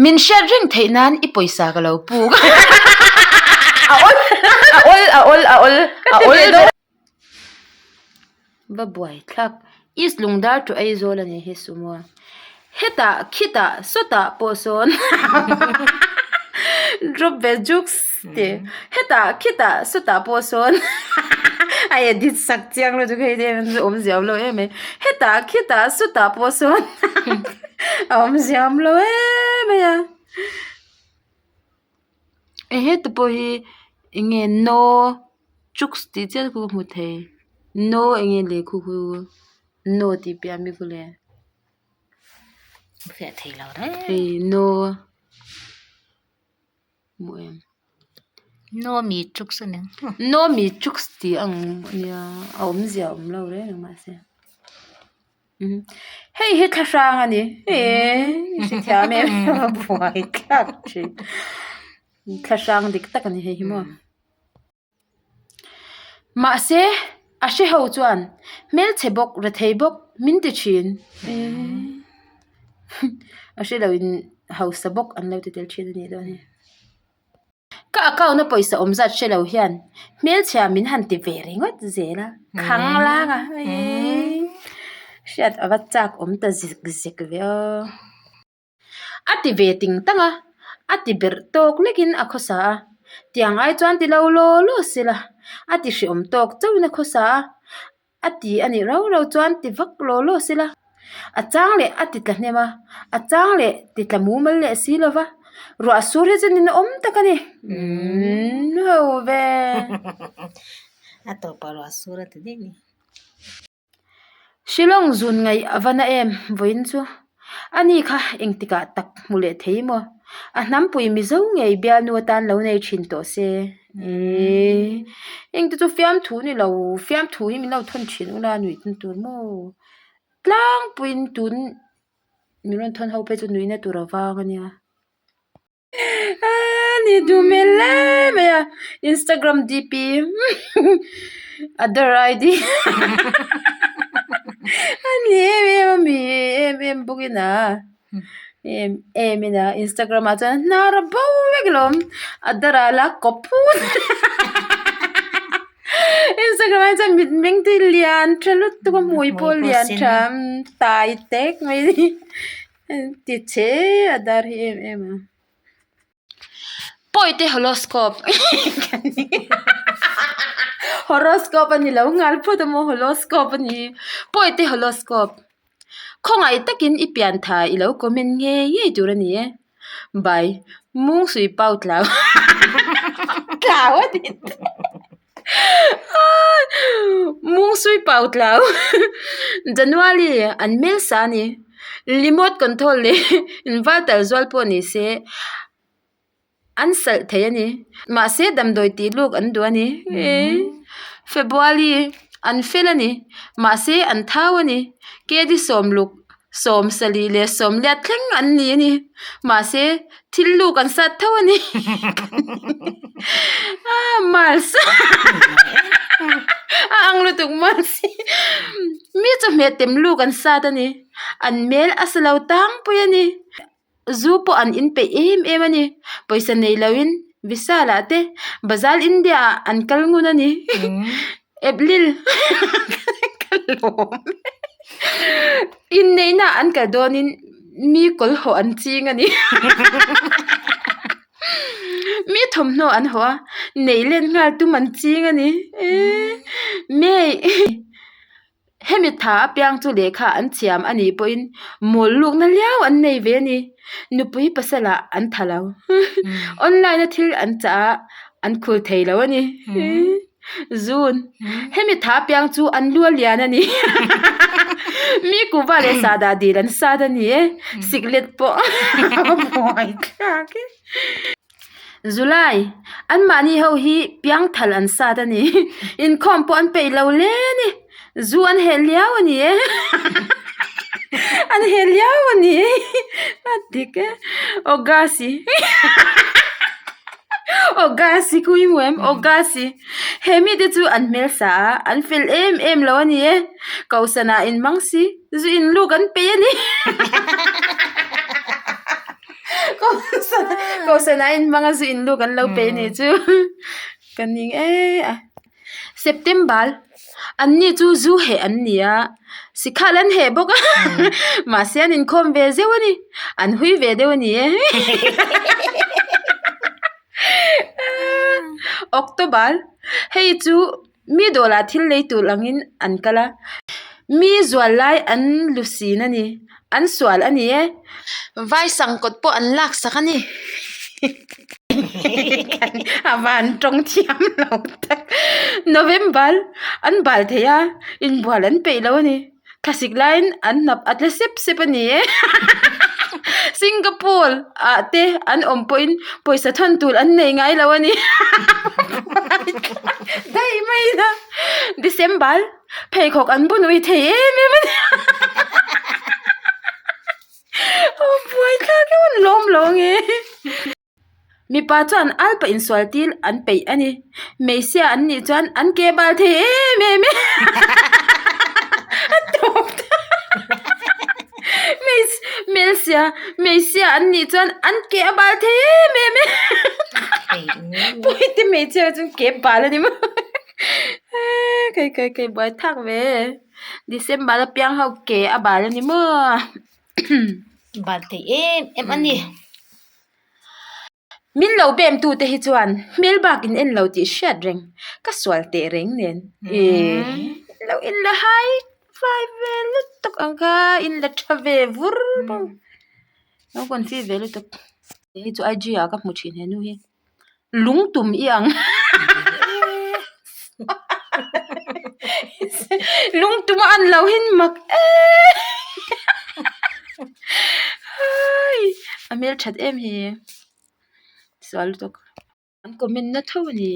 Min hriat reng theih nan i pawisa ka lo puk. A awl a awl a awl a awl a awl dawn. Va buai thlak. East Lungdar to Aizawl a ni hi sumo. Hetah khitah sawtah pawh sawn drop ve juks ti. Hetah khitah sawtah pawh sawn a edit sak chiang lutuk hei te chu awmzia awm lo em mai. Hetah khitah sawtah pawh sawn a awmzia awm lo em mai a. Heta pawh hi eng nge no chuks tih chiah chu ka hmu thei no eng nge leh khu khu no tih piah ami khu le fiah thei lo reng hei no hmu em no mi chuks a ni no mi chuks tih ang ania a awmzia a awm lo reng reng mahse. Hei hi thla hrang a ni eee hrethiam em em a buai thlak thin thla hrang dik tak a ni hei hi maw mahse a hre ho chuan hmelchhe bawk rethei bawk min ti thin eee a hre lo in hausa bawk an lo ti tel thin a nih dawn hi. Ka account a pawisa awm zat hre lo hian hmelchhia min han ti ve ringawt zel a, khang lang a eii hriat a va chak awm ta zek zek ve aw. A ti ve ting tang a, a ti berh tawk lekin a khawsa a, tiang ai chuan ti lo law law sela a ti hreawm tawk chauhin a khawsa a. A ti a nih rau rau chuan ti vak law law sela, a chang leh a ti tla hnem a, a chang leh ti tla mumal leh si lo va, ruah sur hi chu nin awm tak a ni. Umm ho ve. A tawpah ruah sur a ti daih ni. Shillong zun ngaih a va na em vawiin chu. Ani kha engtikah tak hmu leh thei maw? A hnampui Mizo ngei bialnu atan lo nei thin tawh se. Eee engte chu fiamthu ni lo, fiamthu hi min lo thawn thin ula nuih na tur maw? Tlangpuiin tun min rawn thawn ho phei chu nuihna tur a vang a nia. Ni duh hmel hle mai a Instagram DP other ID a ni em em a mi em em bawk in a em em in a Instagram ah chuan hnar a bo vek alawm other ah la kawp phut Instagram ah chuan mitmeng te lian tha lutuk a hmui pawh lian tha tai tek mai a ni. Ti che a dar hi em em a. Pawite horoscope horoscope a ni lo nghal phawt a maw horoscope a ni pawite horoscope khawngaih takin i pian tha i lo comment ngei ngei tur a ni e by Mungsui Pau Tlau Tlau a ni Mungsui Pau Tlau January an hmel sa a ni remote control leh inverter zual pawh ni se an salh thei a ni mahse damdawi tih luk an duh a ni February an fel a ni mahse an thau a ni K D sawmluk 24 leh 18 thleng an ni a ni mahse thil luk an sat tho a ni ah mars a ang lutuk mars hi mi chawhmeh tem luk an sat a ni an hmel a sa lo tlangpui a ni zu pawh an inpeih em em a ni pawisa nei lo in vishal ah te bazar india ah an kal ngun a ni April ka lawm inneihna an kal dawnin mi kawl hawh an ching a ni mi thawmhnaw an hawh a neih len nghal tum an ching a ni May hemi tha apiang chu lehkha an thiam a nih pawhin mawl lukna liau an nei ve a ni nupui pasal ah an tha lo online a thil an chah a an khul thei lo a ni. Zun, hemi tha piang chu an lu a lian a ni. Mi kuhva leh sahdah dil an sat a ni e. Siklet pawh a buai thlak e. Zulai, anmahni ho hi piang thal an sat a ni. Inkhawm pawh an peih lo hle a ni. Zu an heh liau a ni e. An heh liau a ni e. A dik e. August-i. August-i ku i hmu em? August-i. He mite chu an hmel sa a, an fel em em lo a ni e. Kohsanah inhmang si, zu inluk an peih a ni. Kohhran ah in hmang a zu in luk an lo pe ni chu ka ning e a. September an ni chu zu heh an ni a sikhal an heh bawk a mahse an inkhawm ve zeuh a ni an hui ve deuh a ni e October hei chu mi dawlah thil lei tur angin an kal a mi zual lai an lu sin a ni an sual a ni e vai sangkawt pawh an lak sak a ni a van tawng thiam lo tak November an bal thei a inbual an peih lo a ni thlasik laiin an hnap a tle sep sep a ni e Singapore ah te an awm pawhin pawisa thawn tur an nei ngai lo a ni daih mai a December pheikhawk an bun ui thei em em a ni aw buai thlak em a lawm lo ang e. Mipa chuan alpa insual tir an peih a ni. Hmeichhia an nih chuan an ke bal thei em em e. A tawp ta. Hmeichhia hmeichhia an nih chuan an ke a bal thei em em e. Pawite hmeichhia chuan ke bal a ni maw. Kai kai kai buai thak ve. December apiang ho ke a bal a ni maw. Bal thei em em a ni. Min lo bem tu te hi chuan hmel bak in en lo tih hriat reng ka sual teh reng nen ih lo in la hai fai ve lutuk ang kha in la tha ve vur bawk lo confi ve lutuk hei chu IG ah ka hmu thin he nu hi. Lungtum i ang lungtum a an lo hin mak em a hmel that em hi sual lutuk an comment na tho a ni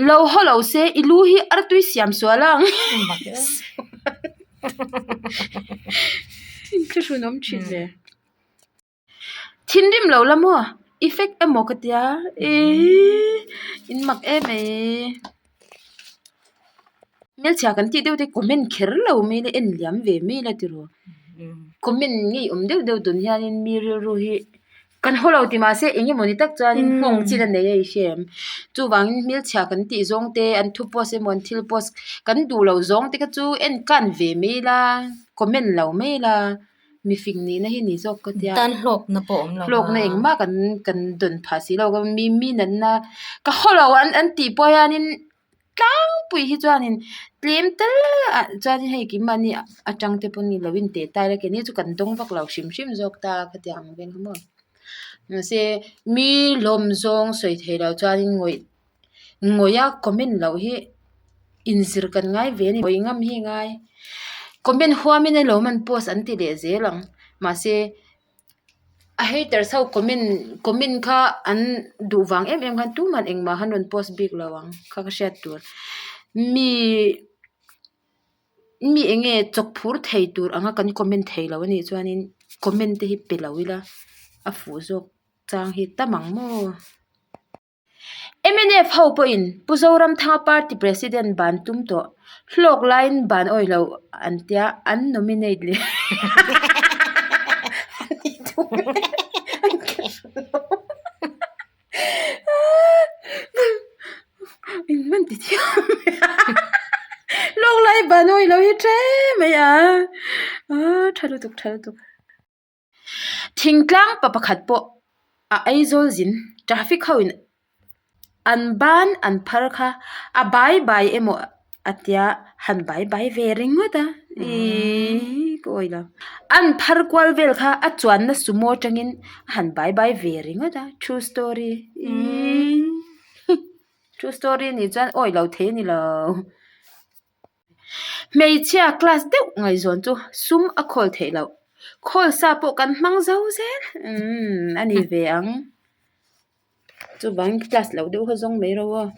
lo haw lo se i lu hi artui siam sual ang inthlahrun awm thin ve. Thinrim lo la maw? I fek emaw ka tia ihh in mak em mai. Hmelchhia kan tih deuh te comment kher lo mai ila en liam ve mai ila tiraw. Comment ngei awm deuh deuh dun hianin mi rilru hi kan haw lo ti mahse eng emaw ni tak chuanin nghawng chin a nei a i hria em. Chuvangin hmelchhia kan tih zawng te an thu post emaw an thil post kan duh loh zawng te kha chu en kan ve mai ila comment lo mai ila. Mifing nihna hi ni zawk ka tia. Tan hlawkna pawh awm lo. Hlawkna engmah kan kan dawn phah si lo ka mi mi natna ka haw lo an an tih pawh hianin tlangpui hi chuanin tlem tal ah chuanin hei keimahni atang te pawh ni lo in teh ta ila keini chu kan dawng vak lo hrim hrim zawk ta ka ti ang vel maw. Mahse mi lawm zawng sawi theih loh chuanin ngawih ngawih a comment loh hi inzir kan ngai ve a ni ngawih ngam hi a ngai comment huam in alawm an post an ti leh zel ang mahse a haters ho comment comment kha an duh vang em em khan tumah engmah an rawn post bik lo ang kha ka hriat tur mi mi eng nge chawk phur thei tur anga kan comment thei lo a nih chuanin comment te hi pe lo ila a fuh zawk chang hi tam ang maw. Mnf ho pawhin Pu Zoramthanga party president ban tum tawh hlawk laiin ban awih lo an tia an nominate leh hlawk lai ban awih lo hi tlem mai a tha lutuk tha lutuk. Thingtlang pa pakhat pawh a Aizawl zin traffic ho in an ban an phar kha a bai bai emaw a tia han bai bai ve ringawt a ihh ka awih lo an phar kual vel kha a chuanna sumo atangin a han bai bai ve ringawt a true story ihh true story anih chuan awih lo thei a ni lo. Hmeichhia class deuh ngaihzawn chu sum a khawl theih loh. Khawl sa pawh kan hmang zo zel umm a ni ve ang. Chuvangin class loh deuh kha zawng mai ro aw.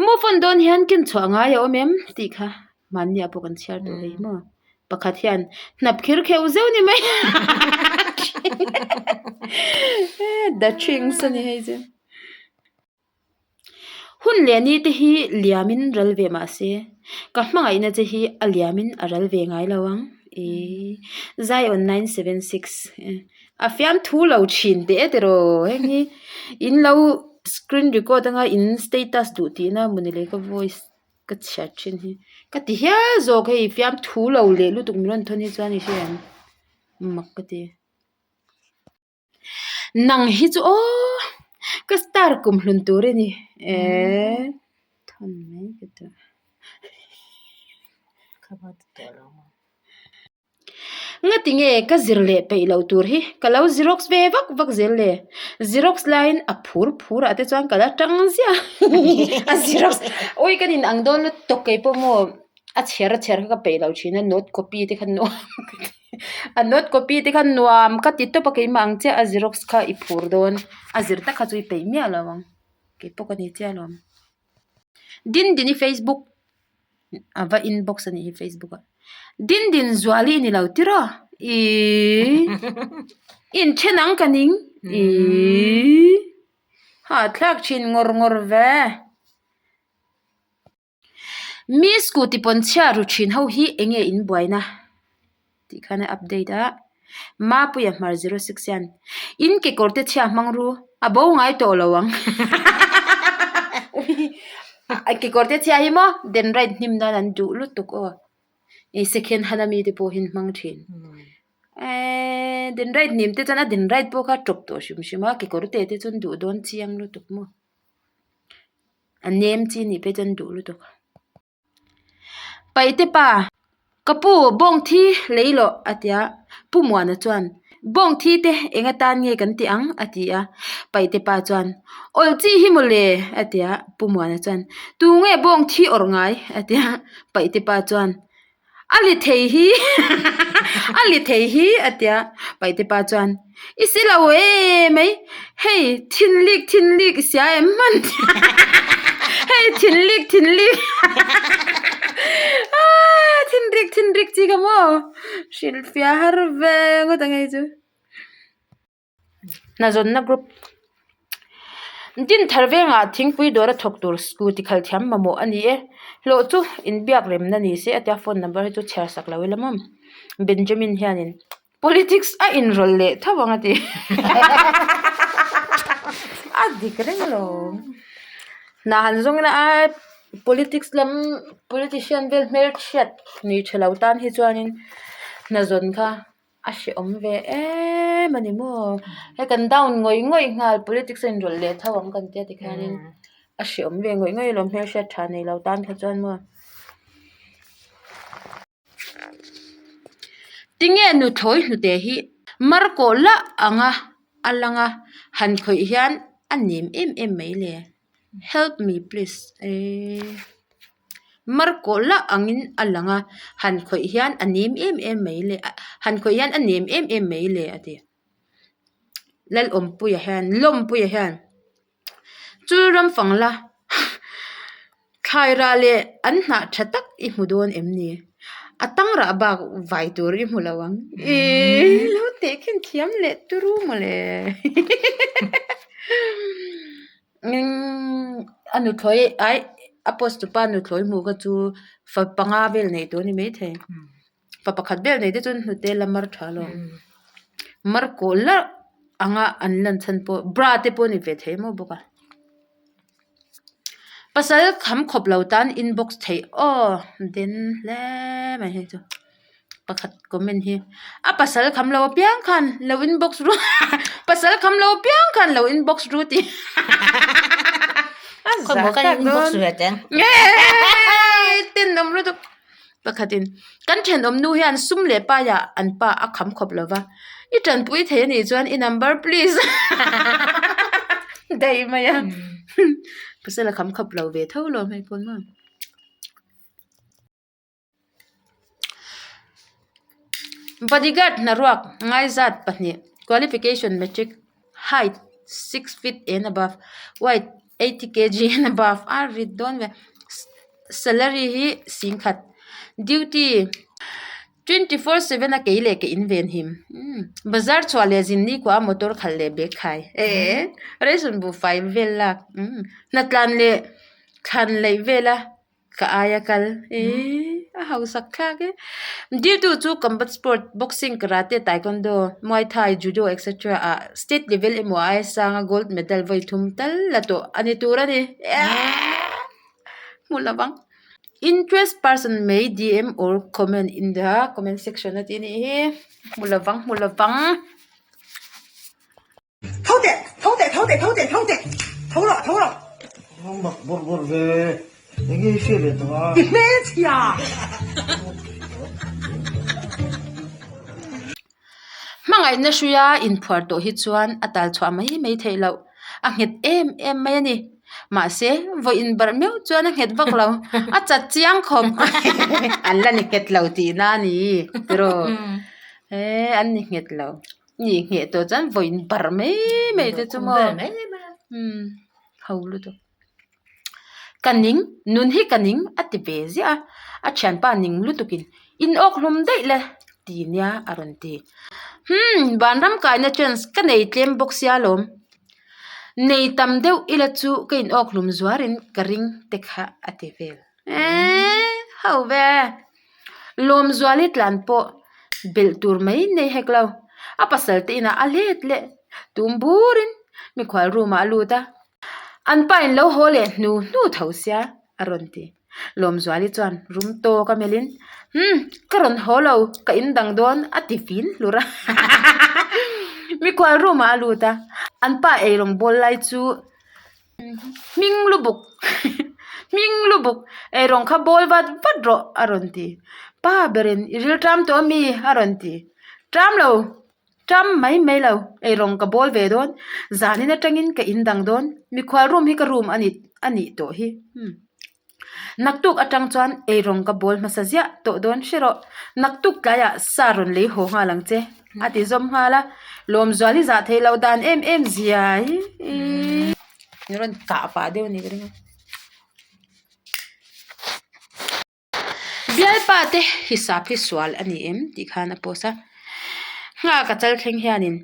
Move on dawn hian ken chhuah ngai a awm em tih kha mahni ah pawh kan chhiar tawh hle maw. Pakhat hian hnap khir kheuh zeuh ni mai The Things a ni hei chu. Hun leh ni te hi liamin ral ve mah se, ka hmangaihna che hi a liamin a ral ve ngai lo ang. Ih Zion 976 a fiamthu lo thin teh e tiraw heng hi in lo screen record anga in status duh tihna mawni le ka voice ka chhiar thin hi ka ti hial zawk hei fiamthu lo leh lutuk min rawn thawn hi chuan i hria em mak ka ti. Nang hi chu aw ka star kum hlun tur i ni eee thawn mai ka duh. Ngati nge ka zir leh peih loh tur hi ka lo xerox ve vak vak zel le xerox laiin a phur phur ah te chuan ka la tang ziah a xerox awi ka nin ang dawn lutuk keipawh maw a chhiar a chhiar kha ka peih loh thin a note copy te kha nuam ka ti a note copy te kha nuam ka ti tawp a keimah ang chiah a xerox kha i phur dawn a zir tak kha chu i peih miah lo ang keipawh ka ni chiah alawm. Dindini Facebook a va inbox a nih hi Facebook ah Dindin Zuali i ni lo tiraw ihh inthen ang ka ning ihh hahthlak thin ngawr ngawr ve. Mi scooty pawn chhia ru thin ho hi eng nge in buaina tih khan a update a Mapuia hmar 06 hian in kekawr te chhia hmang ru a bo ngai tawh lo ang kekawr te chhia hi maw den right hnim nan an duh lutuk aw ih second hand ami te pawh hi an hmang thin eeee den right hnim te chuan a den right pawh kha a tawp tawh hrim hrim a kekawr te te chu an duh dawn chiang lutuk maw. A nem chi nih phei chuan duh lutuk. Paite pa, Ka pu, bawng thi lei lawh a ti a. Pu Muana chuan, Bawng thi te eng atan nge kan ti ang? a ti a. Paite pa chuan, Awlh chi hi maw le? a ti a. Pu Muana chuan, Tu nge bawng thi awrh ngai? a ti a. Paite pa chuan, A li thei hi a li thei hi a ti a paite pa chuan i si lo e mai hei thin lik thin lik i sia em hman hei thin lik thin lik aaa thin rik thin rik chi kha maw hrilhfiah har ve ngawt ang hei chu. Hnazawnna group Dinthar vengah thingpui dawra thawk tur scooty khalh thiam mamawh a ni e. Hlawh chu inbiak remna ni se a tia phone number hi chu chhiar sak lo ila maw. Benjamin hianin politics a inrawlh leh tho ang a ti. A dik reng lo. Hna han zawng ila a politics lam politician vel hmelchhiat ni tha lo tan hi chuanin hnazawn kha. A hrehawm ve em a ni maw hei kan down ngawih ngawih nghal politics a inrawlh leh tho ang kan tia tikhianin a hrehawm ve ngawih ngawih alawm hmelhriat tha nei lo tan kha chuan maw. Tinge nuthlawi hnute hi markawh lah anga a lang a han khawih hian a nem em em mai le. Help me please eee Markawh lah angin a lang a han khawih hian a nem em em mai le han khawih hian a nem em em mai le a ti Lalawmpuia hian Lawmpuia hian chul ram fang la thlai rah leh an hnah tha tak i hmu dawn em ni a tang rah bak vai tur i hmu lo ang eee lo teh khin thiam leh turu mawle. A nuthlawi ai a post tupa nuthlawi hmuh kha chu fa panga vel neih tur a ni maithei fa pakhat vel nei te chuan hnute la mar tha lo mar kawh larh anga an lan chhan pawh bra te pawh a ni ve thei maw bawk a pasal kham khawp lo tan inbox theih aw den hle mai hei chu. Pakhat comment hi a pasal kham lo apiang khan lo inbox ru pasal kham lo apiang khan lo inbox ru tih a zah tak dawn tenawm lutuk pakhatin kan thenawm nu hian sum leh paiah an pa a kham khawp lo va i tanpui thei a nih chuan i number please daih mai a pasal a kham khawp lo ve tho lo hei pawn maw. Bodyguard hnaruak ngaizat pahnih qualification matric height six feet and above weight eighty kg and above a rit dawn ve salary hi singkhat duty 24/7 a kei leh ke in ven him bazar chhuah leh zin ni kuah a motor khalh leh bag khai eh ration buhfai vel lak hnatlan leh thlan laih vel a. Ka aia kal eee. A hausak thlak e. Diltu chu combat sport, boxing, karate, taekwondo, muay thai, judo etc ah state level emaw aia sanga gold medal vawi thum tal la tawh a ni tur a ni. Hmu lo vang. Interest person may DM or comment in the comment section a tih a nih hi. Hmu lo vang, hmu lo vang. Tho teh, tho teh, tho teh, tho teh, tho teh, tho rawh, tho rawh. A mak bawrh bawrh ve, enge i hriat leh tawh a? I hmelchhia! Hmangaihna hruia inphuar tawh hi chuan a tal chhuah mai mai theih loh, a nghet em em mai a ni. Mahse, vawi inbarh meuh chuan a nghet vak lo, a chat chiang khawp. An la ni nghet lo tihna a ni tiraw? He, an ni nghet lo. Ni ngheh tawh chuan vawi in barh mai mai te chu maw umm ho lutuk ka ning nun hi ka ning a ti ve ziah a a thianpa ning lutuk in in awk hlum daih le ti nia a rawn ti hmm vanram kaina chance ka nei tlem bawk sia lawm nei tam deuh ila chu ka in awk hlum zuar in ka ring te kha a ti vel eee ho ve. Lawmzuali tlan pawh belh tur mai nei hek lo. A pasal te inah a let leh tum burin mikhual room ah a lut a. An pa in lo haw leh hnu hnu tho sia a rawn ti. Lawmzuali chuan rum tawk a melhin Umm ka rawn haw lo ka in dang dawn a ti fin hlur a. Mikhual room ah a lut a. An pa eirawng bawl lai chu Hming lubuk hming lubuk eirawng kha bawl vat vat rawh a rawn ti. Pa berin i ril ṭam tawh ami a rawn ti. Ṭam lo, ṭam mai mai lo eirawng ka bawl ve dawn. Zanin aṭangin ka in dang dawn. Mikhual room hi ka room a ni a nih tawh hi. Naktuk atang chuan eirawng ka bawl hmasa ziah tawh dawn hre rawh. Naktuk tlaiah sa rawn lei haw nghal ang che a ti zawm nghal a. Lawmzual hi zah theih loh dan em em zia hi i rawn kah pah deuh a ni ka ring a. Bialpa te hisap hi sual a ni em tih khan a post a. Nghak a chal thleng hianin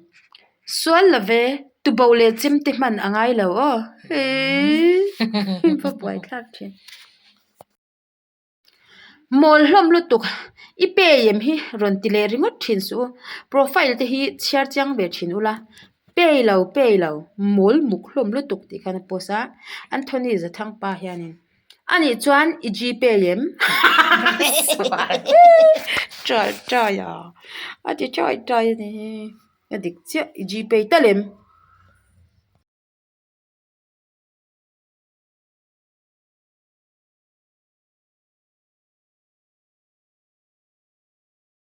Sual lo ve, tubo leh chem te hman a ngai lo aw. Hii va buai thlak thin. Mawl hlawm lutuk, i pay em hi rawn ti leh ringawt thin suh u. Profile te hi chhiar chiang ve thin ula. Pay lo, pay lo, mawl muk hlawm lutuk tih khan a post a. Anthony Zathangpa hianin Anih chuan i gpay em? Trai trai a, a ti trai trai a ni. A dik chiah, i gpay tal em?